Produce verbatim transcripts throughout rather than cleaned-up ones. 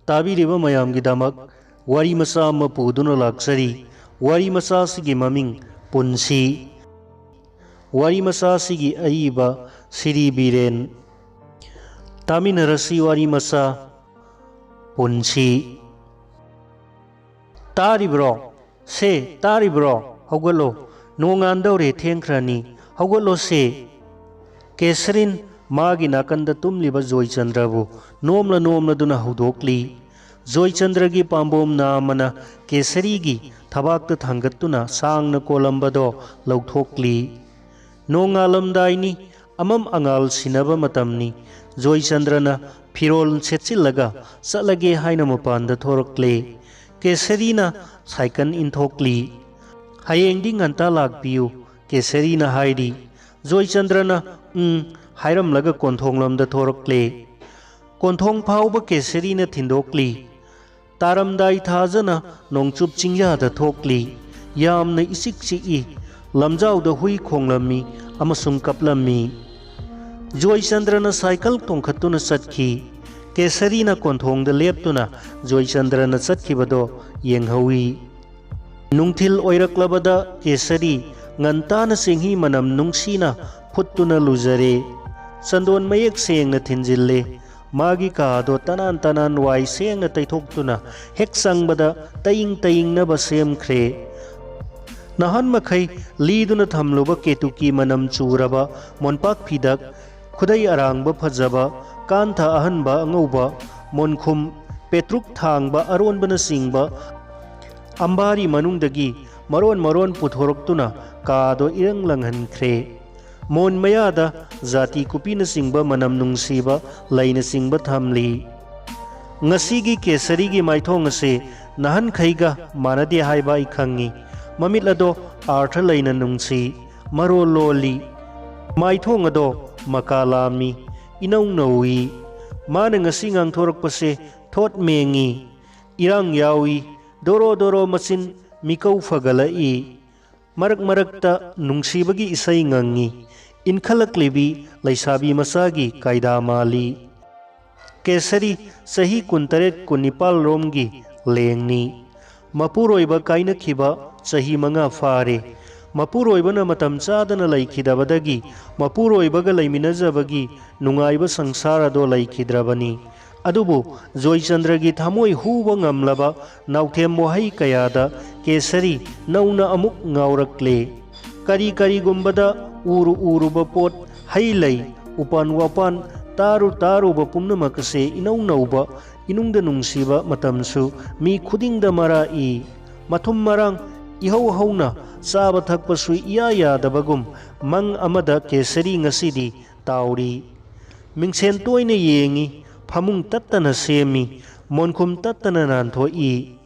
ꯇꯥꯕꯤꯔꯤꯕ ꯃꯌꯥꯝꯒꯤꯗꯃꯛ ꯋꯥꯔꯤ ꯃꯆꯥ ꯑꯃ ꯄꯨꯗꯨꯅ ꯂꯥꯛꯆꯔꯤ꯫ ꯋꯥꯔꯤ ꯃꯆꯥꯁꯤꯒꯤ ꯃꯃꯤꯡ ꯄꯨꯟꯁꯤ꯫ ꯋꯥꯔꯤ ꯃꯆꯥꯁꯤꯒꯤ ꯑꯏꯕ ꯁꯤꯔꯤ ꯕꯤꯔꯦꯟ꯫ ꯇꯥꯃꯤꯟꯅꯔꯁꯤ ꯋꯥꯔꯤ ꯃꯆꯥ ꯄꯨꯟꯁꯤ꯫ ꯇꯥꯔꯤꯕ꯭ꯔꯣ? ꯁꯦ, ꯇꯥꯔꯤꯕ꯭ꯔꯣ? ꯍꯧꯒꯠꯂꯣ꯫ ꯅꯣꯡꯉꯥꯟꯗꯧꯔꯦ, ꯊꯦꯡꯈ꯭ꯔꯅꯤ꯫ ꯍꯧꯒꯠꯂꯣ ꯁꯦ꯫ ꯀꯦꯁꯔꯤꯟ ꯃꯥꯒꯤ ꯅꯥꯀꯟꯗ ꯇꯨꯝꯂꯤꯕ ꯖꯣꯏꯆꯟꯗ꯭ꯔꯕꯨ ꯅꯣꯝꯂ ꯅꯣꯝꯂꯗꯨꯅ ꯍꯧꯗꯣꯛꯂꯤ꯫ ꯖꯣꯏꯆꯟꯗ꯭ꯔꯒꯤ ꯄꯥꯝꯕꯣꯝ ꯅꯥꯝꯃꯅ ꯀꯦꯁꯔꯤꯒꯤ ꯊꯕꯥꯛꯇ ꯊꯥꯡꯒꯠꯇꯨꯅ ꯁꯥꯡꯅ ꯀꯣꯜꯂꯝꯕꯗꯣ ꯂꯧꯊꯣꯛꯂꯤ꯫ ꯅꯣꯡꯉꯥꯜꯂꯝꯗꯥꯏꯅꯤ, ꯑꯃꯝ ꯑꯉꯥꯜ ꯁꯤꯟꯅꯕ ꯃꯇꯝꯅꯤ꯫ ꯖꯣꯏꯆꯟꯗ꯭ꯔꯅ ꯐꯤꯔꯣꯜ ꯁꯦꯠꯆꯤꯜꯂꯒ ꯆꯠꯂꯒꯦ ꯍꯥꯏꯅ ꯃꯄꯥꯟꯗ ꯊꯣꯔꯛꯂꯦ꯫ ꯀꯦꯁꯔꯤꯅ ꯁꯥꯏꯀꯜ ꯏꯟꯊꯣꯛꯂꯤ꯫ "ꯍꯌꯦꯡꯗꯤ ꯉꯟꯇꯥ ꯂꯥꯛꯄꯤꯌꯨ," ꯀꯦꯁꯔꯤꯅ ꯍꯥꯏꯔꯤ꯫ ꯖꯣꯏꯆꯟꯗ꯭ꯔꯅ "ꯎꯝ" ꯍꯥꯏꯔꯝꯂꯒ ꯀꯣꯟꯊꯣꯡꯂꯣꯝꯗ ꯊꯣꯔꯛꯂꯦ꯫ ꯀꯣꯟꯊꯣꯡ ꯐꯥꯎꯕ ꯀꯦꯁꯔꯤꯅ ꯊꯤꯟꯗꯣꯛꯂꯤ꯫ ꯇꯥꯔꯝꯗꯥꯏ ꯊꯥꯖꯅ ꯅꯣꯡꯆꯨꯞ ꯆꯤꯡꯌꯥꯗ ꯊꯣꯛꯂꯤ꯫ ꯌꯥꯝꯅ ꯏꯆꯤꯛ ꯆꯤꯛꯏ꯫ ꯂꯝꯖꯥꯎꯗ ꯍꯨꯏ ꯈꯣꯡꯂꯝꯃꯤ ꯑꯃꯁꯨꯡ ꯀꯞꯂꯝꯃꯤ꯫ ꯖꯣꯏꯆꯟꯗ꯭ꯔꯅ ꯁꯥꯏꯀꯜ ꯇꯣꯡꯈꯠꯇꯨꯅ ꯆꯠꯈꯤ꯫ ꯀꯦꯁꯔꯤꯅ ꯀꯣꯟꯊꯣꯡꯗ ꯂꯦꯞꯇꯨꯅ ꯖꯣꯏꯆꯟꯗ꯭ꯔꯅ ꯆꯠꯈꯤꯕꯗꯣ ꯌꯦꯡꯍꯧꯏ꯫ ꯅꯨꯡꯊꯤꯜ ꯑꯣꯏꯔꯛꯂꯕꯗ ꯀꯦꯁꯔꯤ ꯉꯟꯇꯥꯅ ꯆꯦꯡꯍꯤ ꯃꯅꯝ ꯅꯨꯡꯁꯤꯅ ꯐꯨꯠꯇꯨꯅ ꯂꯨꯖꯔꯦ꯫ ꯆꯟꯗꯣꯟ ꯃꯌꯦꯛ ꯁꯦꯡꯅ ꯊꯤꯟꯖꯤꯜꯂꯦ꯫ ꯃꯥꯒꯤ ꯀꯥ ꯑꯗꯣ ꯇꯅꯥꯟ ꯇꯅꯥꯟ ꯋꯥꯏ ꯁꯦꯡꯅ ꯇꯩꯊꯣꯛꯇꯨꯅ ꯍꯦꯛ ꯆꯪꯕꯗ ꯇꯌꯤꯡ ꯇꯌꯤꯡꯅꯕ ꯁꯦꯝꯈ꯭ꯔꯦ꯫ ꯅꯍꯥꯟ ꯃꯈꯩ ꯂꯤꯗꯨꯅ ꯊꯝꯂꯨꯕ ꯀꯦꯇꯨꯀꯤ ꯃꯅꯝ ꯆꯨꯔꯕ ꯃꯣꯟꯄꯥꯛ ꯐꯤꯗꯛ, ꯈꯨꯗꯩ ꯑꯔꯥꯡꯕ ꯐꯖꯕ, ꯀꯥꯟꯊ ꯑꯍꯟꯕ ꯑꯉꯧꯕ, ꯃꯣꯟꯈꯨꯝ, ꯄꯦꯇ꯭ꯔꯨꯛ ꯊꯥꯡꯕ ꯑꯔꯣꯟꯕꯅꯆꯤꯡꯕ ꯑꯝꯕꯥꯔꯤ ꯃꯅꯨꯡꯗꯒꯤ ꯃꯔꯣꯟ ꯃꯔꯣꯟ ꯄꯨꯊꯣꯔꯛꯇꯨꯅ ꯀꯥꯗꯣ ꯏꯔꯪ ꯂꯪꯍꯟꯈ꯭ꯔꯦ꯫ ꯃꯣꯟ ꯃꯌꯥꯗ ꯖꯥꯇꯤ ꯀꯨꯄꯤꯅꯆꯤꯡꯕ ꯃꯅꯝ ꯅꯨꯡꯁꯤꯕ ꯂꯩꯅꯆꯤꯡꯕ ꯊꯝꯂꯤ꯫ ꯉꯁꯤꯒꯤ ꯀꯦꯁꯔꯤꯒꯤ ꯃꯥꯏꯊꯣꯡ ꯑꯁꯤ ꯅꯍꯥꯟꯈꯩꯒ ꯃꯥꯟꯅꯗꯦ ꯍꯥꯏꯕ ꯑꯩ ꯈꯪꯉꯤ꯫ ꯃꯃꯤꯠ ꯑꯗꯣ ꯑꯥꯔꯊ ꯂꯩꯅ ꯅꯨꯡꯁꯤ, ꯃꯔꯣꯜ ꯂꯣꯜꯂꯤ꯫ ꯃꯥꯏꯊꯣꯡ ꯑꯗꯣ ꯃꯀꯥ ꯂꯥꯝꯃꯤ, ꯏꯅꯧ ꯅꯧꯏ꯫ ꯃꯥꯅ ꯉꯁꯤ ꯉꯥꯡꯊꯣꯔꯛꯄꯁꯦ ꯊꯣꯠ ꯃꯦꯡꯉꯤ, ꯏꯔꯥꯡ ꯌꯥꯎꯏ, ꯗꯣꯔꯣ ꯗꯣꯔꯣ ꯃꯆꯤꯟ ꯃꯤꯀꯧ ꯐꯒꯠꯂꯛꯏ꯫ ꯃꯔꯛ ꯃꯔꯛꯇ ꯅꯨꯡꯁꯤꯕꯒꯤ ꯏꯁꯩ ꯉꯪꯉꯤ꯫ ꯏꯟꯈꯠꯂꯛꯂꯤꯕꯤ ꯂꯩꯁꯥꯕꯤ ꯃꯆꯥꯒꯤ ꯀꯥꯏꯗꯥ ꯃꯥꯜꯂꯤ꯫ ꯀꯦꯁꯔꯤ ꯆꯍꯤ ꯀꯨꯟꯇꯔꯦꯠ ꯀꯨꯟꯅꯤꯄꯥꯜ ꯔꯣꯝꯒꯤ ꯂꯦꯡꯅꯤ꯫ ꯃꯄꯨꯔꯣꯏꯕ ꯀꯥꯏꯅꯈꯤꯕ ꯆꯍꯤ ꯃꯉꯥ ꯐꯥꯔꯦ꯫ ꯃꯄꯨꯔꯣꯏꯕꯅ ꯃꯇꯝ ꯆꯥꯗꯅ ꯂꯩꯈꯤꯗꯕꯗꯒꯤ ꯃꯄꯨꯔꯣꯏꯕꯒ ꯂꯩꯃꯤꯟꯅꯖꯕꯒꯤ ꯅꯨꯡꯉꯥꯏꯕ ꯁꯪꯁꯥꯔ ꯑꯗꯣ ꯂꯩꯈꯤꯗ꯭ꯔꯕꯅꯤ꯫ ꯑꯗꯨꯕꯨ ꯖꯣꯏꯆꯟꯗ꯭ꯔꯒꯤ ꯊꯃꯣꯏ ꯍꯨꯕ ꯉꯝꯂꯕ ꯅꯥꯎꯊꯦꯝ ꯋꯥꯍꯩ ꯀꯌꯥꯗ ꯀꯦꯁꯔꯤ ꯅꯧꯅ ꯑꯃꯨꯛ ꯉꯥꯎꯔꯛꯂꯦ꯫ ꯀꯔꯤ ꯀꯔꯤꯒꯨꯝꯕꯗ ꯎꯔꯨ ꯎꯔꯨꯕ ꯄꯣꯠ, ꯍꯩ ꯂꯩ, ꯎꯄꯥꯟ ꯋꯥꯄꯥꯟ, ꯇꯥꯔꯨ ꯇꯥꯔꯨꯕ ꯄꯨꯝꯅꯃꯛ ꯑꯁꯦ ꯏꯅꯧ ꯅꯧꯕ, ꯏꯅꯨꯡꯗ ꯅꯨꯡꯁꯤꯕ ꯃꯇꯝꯁꯨ ꯃꯤ ꯈꯨꯗꯤꯡꯗ ꯃꯔꯥꯛꯏ꯫ ꯃꯊꯨꯝ ꯃꯔꯥꯡ ꯏꯍꯧ ꯍꯧꯅ ꯆꯥꯕ ꯊꯛꯄꯁꯨ ꯏꯌꯥ ꯌꯥꯗꯕꯒꯨꯝ ꯃꯪ ꯑꯃꯗ ꯀꯦꯁꯔꯤ ꯉꯁꯤꯗꯤ ꯇꯥꯎꯔꯤ꯫ ꯃꯤꯡꯁꯦꯟ ꯇꯣꯏꯅ ꯌꯦꯡꯏ, ꯐꯃꯨꯡ ꯇꯠꯇꯅ ꯁꯦꯝꯃꯤ, ꯃꯣꯟꯈꯨꯝ ꯇꯠꯇꯅ ꯅꯥꯟꯊꯣꯛꯏ꯫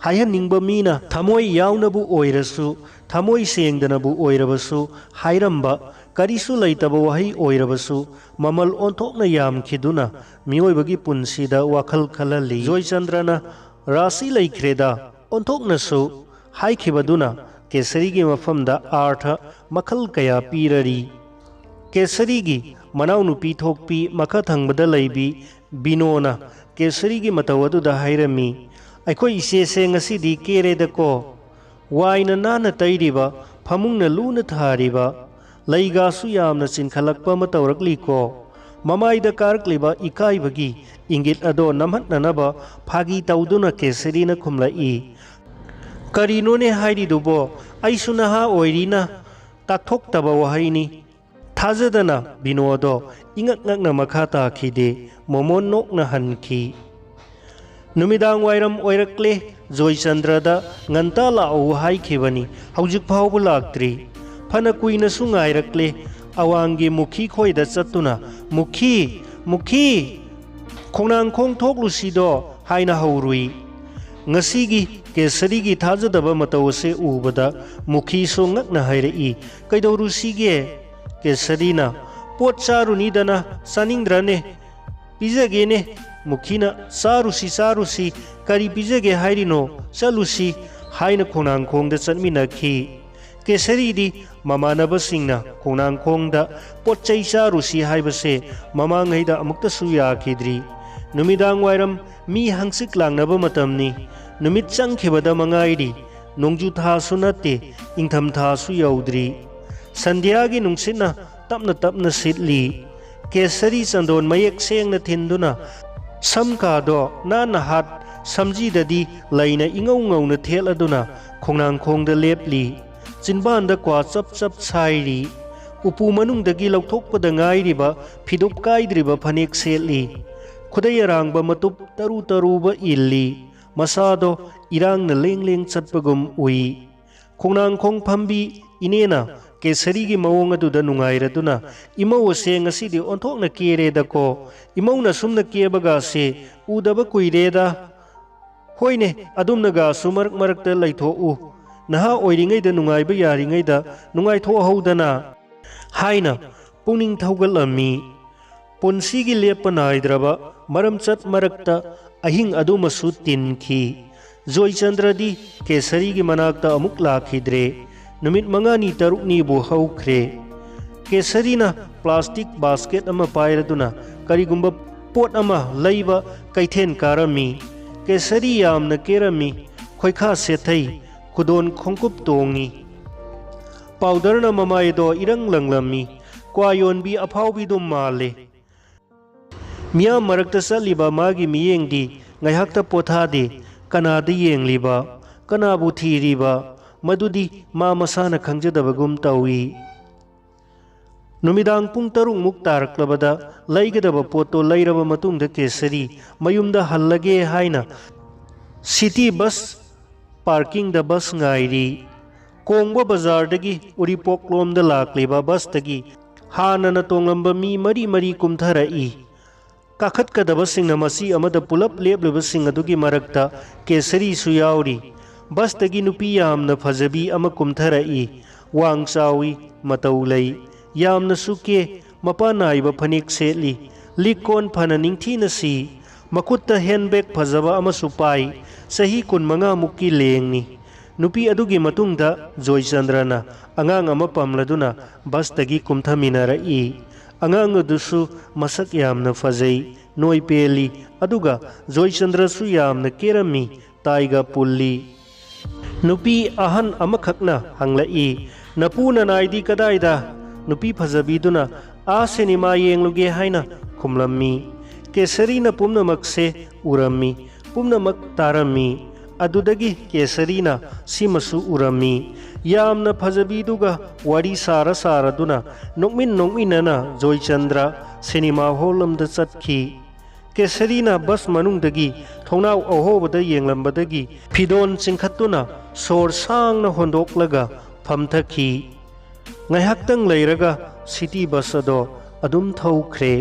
ꯍꯥꯏꯍꯟꯅꯤꯡꯕ ꯃꯤꯅ ꯊꯃꯣꯏ ꯌꯥꯎꯅꯕꯨ ꯑꯣꯏꯔꯁꯨ, ꯊꯃꯣꯏ ꯁꯦꯡꯗꯅꯕꯨ ꯑꯣꯏꯔꯕꯁꯨ, ꯍꯥꯏꯔꯝꯕ ꯀꯔꯤꯁꯨ ꯂꯩꯇꯕ ꯋꯥꯍꯩ ꯑꯣꯏꯔꯕꯁꯨ, ꯃꯃꯜ ꯑꯣꯟꯊꯣꯛꯅ ꯌꯥꯝꯈꯤꯗꯨꯅ ꯃꯤꯑꯣꯏꯕꯒꯤ ꯄꯨꯟꯁꯤꯗ ꯋꯥꯈꯜ ꯈꯜꯍꯜꯂꯤ꯫ ꯖꯣꯏꯆꯟꯗ꯭ꯔꯅ "ꯔꯥꯁꯤ ꯂꯩꯈ꯭ꯔꯦꯗ" ꯑꯣꯟꯊꯣꯛꯅꯁꯨ ꯍꯥꯏꯈꯤꯕꯗꯨꯅ ꯀꯦꯁꯔꯤꯒꯤ ꯃꯐꯝꯗ ꯑꯥꯔꯊ ꯃꯈꯜ ꯀꯌꯥ ꯄꯤꯔꯔꯤ꯫ ꯀꯦꯁꯔꯤꯒꯤ ꯃꯅꯥꯎꯅꯨꯄꯤ ꯊꯣꯛꯄꯤ ꯃꯈꯥ ꯊꯪꯕꯗ ꯂꯩꯕꯤ ꯕꯤꯅꯣꯅ ꯀꯦꯁꯔꯤꯒꯤ ꯃꯇꯧ ꯑꯗꯨꯗ ꯍꯥꯏꯔꯝꯃꯤ, "ꯑꯩꯈꯣꯏ ꯏꯆꯦꯁꯦ ꯉꯁꯤꯗꯤ ꯀꯦꯔꯦꯗꯀꯣ꯫ ꯋꯥꯏꯅ ꯅꯥꯟꯅ ꯇꯩꯔꯤꯕ, ꯐꯃꯨꯡꯅ ꯂꯨꯅ ꯊꯥꯔꯤꯕ, ꯂꯩꯒꯥꯁꯨ ꯌꯥꯝꯅ ꯆꯤꯟꯈꯠꯂꯛꯄ ꯑꯃ ꯇꯧꯔꯛꯂꯤꯀꯣ꯫" ꯃꯃꯥꯏꯗ ꯀꯥꯔꯛꯂꯤꯕ ꯏꯀꯥꯏꯕꯒꯤ ꯏꯪꯒꯤꯠ ꯑꯗꯣ ꯅꯝꯍꯠꯅꯅꯕ ꯐꯥꯒꯤ ꯇꯧꯗꯨꯅ ꯀꯦꯁꯔꯤꯅ ꯈꯨꯝꯂꯛꯏ, "ꯀꯔꯤꯅꯣꯅꯦ ꯍꯥꯏꯔꯤꯗꯨꯕꯣ? ꯑꯩꯁꯨ ꯅꯍꯥ ꯑꯣꯏꯔꯤꯅ ꯇꯥꯛꯊꯣꯛꯇꯕ ꯋꯥꯍꯩꯅꯤ꯫" ꯊꯥꯖꯗꯅ ꯕꯤꯅꯣꯗꯣ ꯏꯉꯛ ꯉꯛꯅ ꯃꯈꯥ ꯇꯥꯈꯤꯗꯦ꯫ ꯃꯣꯃꯣꯟ ꯅꯣꯛꯅ ꯍꯟꯈꯤ꯫ ꯅꯨꯃꯤꯗꯥꯡ ꯋꯥꯏꯔꯝ ꯑꯣꯏꯔꯛꯂꯦ꯫ ꯖꯣꯏꯆꯟꯗ꯭ꯔꯗ ꯉꯟꯇꯥ ꯂꯥꯛꯎ ꯍꯥꯏꯈꯤꯕꯅꯤ, ꯍꯧꯖꯤꯛ ꯐꯥꯎꯕ ꯂꯥꯛꯇ꯭ꯔꯤ꯫ ꯐꯅ ꯀꯨꯏꯅꯁꯨ ꯉꯥꯏꯔꯛꯂꯦ꯫ ꯑꯋꯥꯡꯒꯤ ꯃꯨꯈꯤ ꯈꯣꯏꯗ ꯆꯠꯇꯨꯅ, "ꯃꯨꯈꯤ! ꯃꯨꯈꯤ! ꯈꯣꯡꯅꯥꯡꯈꯣꯡ ꯊꯣꯛꯂꯨꯁꯤꯗꯣ" ꯍꯥꯏꯅ ꯍꯧꯔꯨꯏ꯫ ꯉꯁꯤꯒꯤ ꯀꯦꯁꯔꯤꯒꯤ ꯊꯥꯖꯗꯕ ꯃꯇꯧ ꯑꯁꯦ ꯎꯕꯗ ꯃꯨꯈꯤꯁꯨ ꯉꯛꯅ ꯍꯥꯏꯔꯛꯏ, "ꯀꯩꯗꯧꯔꯨꯁꯤꯒꯦ?" ꯀꯦꯁꯔꯤꯅ, "ꯄꯣꯠ ꯆꯥꯔꯨꯅꯤꯗꯅ, ꯆꯥꯅꯤꯡꯗ꯭ꯔꯅꯦ?" "ꯄꯤꯖꯒꯦꯅꯦ꯫" ꯃꯨꯈꯤꯅ, "ꯆꯥꯔꯨꯁꯤ, ꯆꯥꯔꯨꯁꯤ, ꯀꯔꯤ ꯄꯤꯖꯒꯦ ꯍꯥꯏꯔꯤꯅꯣ? ꯆꯠꯂꯨꯁꯤ" ꯍꯥꯏꯅ ꯈꯣꯡꯅꯥꯡꯈꯣꯡꯗ ꯆꯠꯃꯤꯟꯅꯈꯤ꯫ ꯀꯦꯁꯔꯤꯗꯤ ꯃꯃꯥꯟꯅꯕꯁꯤꯡꯅ ꯈꯣꯡꯅꯥꯡꯈꯣꯡꯗ ꯄꯣꯠ ꯆꯩ ꯆꯥꯔꯨꯁꯤ ꯍꯥꯏꯕꯁꯦ ꯃꯃꯥꯡꯉꯩꯗ ꯑꯃꯨꯛꯇꯁꯨ ꯌꯥꯈꯤꯗ꯭ꯔꯤ꯫ ꯅꯨꯃꯤꯗꯥꯡ ꯋꯥꯏꯔꯝ ꯃꯤ ꯍꯪꯆꯤꯛ ꯂꯥꯡꯅꯕ ꯃꯇꯝꯅꯤ꯫ ꯅꯨꯃꯤꯠ ꯆꯪꯈꯤꯕꯗ ꯃꯉꯥꯏꯔꯤ꯫ ꯅꯣꯡꯖꯨ ꯊꯥꯁꯨ ꯅꯠꯇꯦ, ꯏꯪꯊꯝ ꯊꯥꯁꯨ ꯌꯧꯗ꯭ꯔꯤ꯫ ꯁꯟꯙ꯭ꯌꯥꯒꯤ ꯅꯨꯡꯁꯤꯠꯅ ꯇꯞꯅ ꯇꯞꯅ ꯁꯤꯠꯂꯤ꯫ ꯀꯦꯁꯔꯤ ꯆꯟꯗꯣꯟ ꯃꯌꯦꯛ ꯁꯦꯡꯅ ꯊꯤꯟꯗꯨꯅ ꯁꯝ ꯀꯥꯗꯣ ꯅꯥꯟꯅ ꯍꯥꯠ, ꯁꯝꯖꯤꯗꯗꯤ ꯂꯩꯅ ꯏꯉꯧ ꯉꯧꯅ ꯊꯦꯠꯂꯗꯨꯅ ꯈꯣꯡꯅꯥꯡꯈꯣꯡꯗ ꯂꯦꯞꯂꯤ꯫ ꯆꯤꯟꯕꯥꯟꯗ ꯀ꯭ꯋꯥ ꯆꯞ ꯆꯞ ꯁꯥꯏꯔꯤ꯫ ꯎꯄꯨ ꯃꯅꯨꯡꯗꯒꯤ ꯂꯧꯊꯣꯛꯄꯗ ꯉꯥꯏꯔꯤꯕ ꯐꯤꯗꯨꯞ ꯀꯥꯏꯗ꯭ꯔꯤꯕ ꯐꯅꯦꯛ ꯁꯦꯠꯂꯤ꯫ ꯈꯨꯗꯩ ꯑꯔꯥꯡꯕ ꯃꯇꯨꯞ ꯇꯔꯨ ꯇꯔꯨꯕ ꯏꯜꯂꯤ꯫ ꯃꯁꯥꯗꯣ ꯏꯔꯥꯡꯅ ꯂꯦꯡ ꯂꯦꯡ ꯆꯠꯄꯒꯨꯝ ꯎꯏ꯫ ꯈꯣꯡꯅꯥꯡꯈꯣꯡ ꯐꯝꯕꯤ ꯏꯅꯦꯅ ꯀꯦꯁꯔꯤꯒꯤ ꯃꯑꯣꯡ ꯑꯗꯨꯗ ꯅꯨꯡꯉꯥꯏꯔꯗꯨꯅ, "ꯏꯃꯧ ꯑꯁꯦ ꯉꯁꯤꯗꯤ ꯑꯣꯟꯊꯣꯛꯅ ꯀꯦꯔꯦꯗꯀꯣ꯫ ꯏꯃꯧꯅ ꯁꯨꯝꯅ ꯀꯦꯕꯒꯥꯁꯦ ꯎꯗꯕ ꯀꯨꯏꯔꯦꯗ꯫ ꯍꯣꯏꯅꯦ, ꯑꯗꯨꯝꯅꯒꯥꯁꯨ ꯃꯔꯛ ꯃꯔꯛꯇ ꯂꯩꯊꯣꯛꯎ꯫ ꯅꯍꯥ ꯑꯣꯏꯔꯤꯉꯩꯗ ꯅꯨꯡꯉꯥꯏꯕ ꯌꯥꯔꯤꯉꯩꯗ ꯅꯨꯡꯉꯥꯏꯊꯣꯛꯍꯧꯗꯅ" ꯍꯥꯏꯅ ꯄꯨꯛꯅꯤꯡ ꯊꯧꯒꯠꯂꯝꯃꯤ꯫ ꯄꯨꯟꯁꯤꯒꯤ ꯂꯦꯞꯄ ꯅꯥꯏꯗ꯭ꯔꯕ ꯃꯔꯝꯆꯠ ꯃꯔꯛꯇ ꯑꯍꯤꯡ ꯑꯗꯨꯃꯁꯨ ꯇꯤꯟꯈꯤ꯫ ꯖꯣꯏꯆꯟꯗ꯭ꯔꯗꯤ ꯀꯦꯁꯔꯤꯒꯤ ꯃꯅꯥꯛꯇ ꯑꯃꯨꯛ ꯂꯥꯛꯈꯤꯗ꯭ꯔꯦ꯫ ꯅꯨꯃꯤꯠ ꯃꯉꯥꯅꯤ ꯇꯔꯨꯛꯅꯤꯕꯨ ꯍꯧꯈ꯭ꯔꯦ꯫ ꯀꯦꯁꯔꯤꯅ ꯄ꯭ꯂꯥꯁꯇꯤꯛ ꯕꯥꯁꯀꯦꯠ ꯑꯃ ꯄꯥꯏꯔꯗꯨꯅ ꯀꯔꯤꯒꯨꯝꯕ ꯄꯣꯠ ꯑꯃ ꯂꯩꯕ ꯀꯩꯊꯦꯜ ꯀꯥꯔꯝꯃꯤ꯫ ꯀꯦꯁꯔꯤ ꯌꯥꯝꯅ ꯀꯦꯔꯝꯃꯤ꯫ ꯈꯣꯏꯈꯥ ꯁꯦꯠꯊꯩ, ꯈꯨꯗꯣꯟ ꯈꯣꯡꯀꯨꯞ ꯇꯣꯡꯉꯤ꯫ ꯄꯥꯎꯗꯔꯅ ꯃꯃꯥꯏꯗꯣ ꯏꯔꯪ ꯂꯪꯂꯝꯃꯤ꯫ ꯀ꯭ꯋꯥ ꯌꯣꯟꯕꯤ ꯑꯐꯥꯎꯕꯤꯗꯨꯝ ꯃꯥꯜꯂꯦ꯫ ꯃꯤꯌꯥꯝ ꯃꯔꯛꯇ ꯆꯠꯂꯤꯕ ꯃꯥꯒꯤ ꯃꯤꯠꯌꯦꯡꯗꯤ ꯉꯥꯏꯍꯥꯛꯇ ꯄꯣꯊꯥꯗꯦ꯫ ꯀꯅꯥꯗ ꯌꯦꯡꯂꯤꯕ, ꯀꯅꯥꯕꯨ ꯊꯤꯔꯤꯕ, ꯃꯗꯨꯗꯤ ꯃꯥ ꯃꯁꯥꯅ ꯈꯪꯖꯗꯕꯒꯨꯝ ꯇꯧꯏ꯫ ꯅꯨꯃꯤꯗꯥꯡ ꯄꯨꯡ ꯇꯔꯨꯛꯃꯨꯛ ꯇꯥꯔꯛꯂꯕꯗ ꯂꯩꯒꯗꯕ ꯄꯣꯠꯇꯣ ꯂꯩꯔꯕ ꯃꯇꯨꯡꯗ ꯀꯦꯁꯔꯤ ꯃꯌꯨꯝꯗ ꯍꯜꯂꯒꯦ ꯍꯥꯏꯅ ꯁꯤꯇꯤ ꯕꯁ ꯄꯥꯔꯀꯤꯡꯗ ꯕꯁ ꯉꯥꯏꯔꯤ꯫ ꯀꯣꯡꯕ ꯕꯖꯥꯔꯗꯒꯤ ꯎꯔꯤꯄꯣꯛꯂꯣꯝꯗ ꯂꯥꯛꯂꯤꯕ ꯕꯁꯇꯒꯤ ꯍꯥꯟꯅꯅ ꯇꯣꯡꯂꯝꯕ ꯃꯤ ꯃꯔꯤ ꯃꯔꯤ ꯀꯨꯝꯊꯔꯛꯏ꯫ ꯀꯥꯈꯠꯀꯗꯕꯁꯤꯡꯅ ꯃꯆꯤ ꯑꯃꯗ ꯄꯨꯂꯞ ꯂꯦꯞꯂꯤꯕꯁꯤꯡ ꯑꯗꯨꯒꯤ ꯃꯔꯛꯇ ꯀꯦꯁꯔꯤꯁꯨ ꯌꯥꯎꯔꯤ꯫ ꯕꯁꯇꯒꯤ ꯅꯨꯄꯤ ꯌꯥꯝꯅ ꯐꯖꯕꯤ ꯑꯃ ꯀꯨꯝꯊꯔꯛꯏ꯫ ꯋꯥꯡ ꯆꯥꯎꯏ, ꯃꯇꯧ ꯂꯩ, ꯌꯥꯝꯅꯁꯨ ꯀꯦ, ꯃꯄꯥꯟ ꯅꯥꯏꯕ ꯐꯅꯦꯛ ꯁꯦꯠꯂꯤ꯫ ꯂꯤꯛ ꯀꯣꯟ ꯐꯅ ꯅꯤꯡꯊꯤꯅ ꯁꯤ꯫ ꯃꯈꯨꯠꯇ ꯍꯦꯟꯕꯦꯒ ꯐꯖꯕ ꯑꯃꯁꯨ ꯄꯥꯏ꯫ ꯆꯍꯤ ꯀꯨꯟꯃꯉꯥ ꯃꯨꯛꯀꯤ ꯂꯦꯡꯅꯤ꯫ ꯅꯨꯄꯤ ꯑꯗꯨꯒꯤ ꯃꯇꯨꯡꯗ ꯖꯣꯏꯆꯟꯗ꯭ꯔꯅ ꯑꯉꯥꯡ ꯑꯃ ꯄꯝꯂꯗꯨꯅ ꯕꯁꯇꯒꯤ ꯀꯨꯝꯊꯃꯤꯟꯅꯔꯛꯏ꯫ ꯑꯉꯥꯡ ꯑꯗꯨꯁꯨ ꯃꯁꯛ ꯌꯥꯝꯅ ꯐꯖꯩ꯫ ꯅꯣꯏ ꯄꯦꯜꯂꯤ꯫ ꯑꯗꯨꯒ ꯖꯣꯏꯆꯟꯗ꯭ꯔꯁꯨ ꯌꯥꯝꯅ ꯀꯦꯔꯝꯃꯤ꯫ ꯇꯥꯏꯒ ꯄꯨꯜꯂꯤ꯫ ꯅꯨꯄꯤ ꯑꯍꯟ ꯑꯃꯈꯛꯅ ꯍꯪꯂꯛꯏ, "ꯅꯄꯨ ꯅꯅꯥꯏꯗꯤ ꯀꯗꯥꯏꯗ?" ꯅꯨꯄꯤ ꯐꯖꯕꯤꯗꯨꯅ, "ꯑꯥ ꯁꯤꯅꯦꯃꯥ ꯌꯦꯡꯂꯨꯒꯦ" ꯍꯥꯏꯅ ꯈꯨꯝꯂꯝꯃꯤ꯫ ꯀꯦꯁꯔꯤꯅ ꯄꯨꯝꯅꯃꯛꯁꯦ ꯎꯔꯝꯃꯤ, ꯄꯨꯝꯅꯃꯛ ꯇꯥꯔꯝꯃꯤ꯫ ꯑꯗꯨꯗꯒꯤ ꯀꯦꯁꯔꯤꯅ ꯁꯤꯃꯁꯨ ꯎꯔꯝꯃꯤ꯫ ꯌꯥꯝꯅ ꯐꯖꯕꯤꯗꯨꯒ ꯋꯥꯔꯤ ꯁꯥꯔ ꯁꯥꯔꯗꯨꯅ ꯅꯣꯛꯃꯤꯟ ꯅꯣꯛꯃꯤꯟꯅꯅ ꯖꯣꯏꯆꯟꯗ꯭ꯔ ꯁꯤꯅꯦꯃꯥ ꯍꯣꯜ ꯂꯣꯝꯗ ꯆꯠꯈꯤ꯫ ꯀꯦꯁꯔꯤꯅ ꯕꯁ ꯃꯅꯨꯡꯗꯒꯤ ꯊꯣꯡꯅꯥꯎ ꯑꯍꯣꯕꯗ ꯌꯦꯡꯂꯝꯕꯗꯒꯤ ꯐꯤꯗꯣꯟ ꯆꯤꯡꯈꯠꯇꯨꯅ ꯁꯣꯔ ꯁꯥꯡꯅ ꯍꯣꯟꯗꯣꯛꯂꯒ ꯐꯝꯊꯈꯤ꯫ ꯉꯥꯏꯍꯥꯛꯇꯪ ꯂꯩꯔꯒ ꯁꯤꯇꯤ ꯕꯁ ꯑꯗꯣ ꯑꯗꯨꯝ ꯊꯧꯈ꯭ꯔꯦ꯫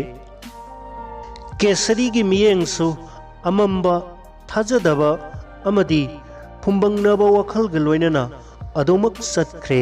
ꯀꯦꯁꯔꯤꯒꯤ ꯃꯤꯠꯌꯦꯡꯁꯨ ꯑꯃꯝꯕ, ꯊꯥꯖꯗꯕ ꯑꯃꯗꯤ ꯐꯨꯝꯕꯪꯅꯕ ꯋꯥꯈꯜꯒ ꯂꯣꯏꯅꯅ ꯑꯗꯨꯃꯛ ꯆꯠꯈ꯭ꯔꯦ꯫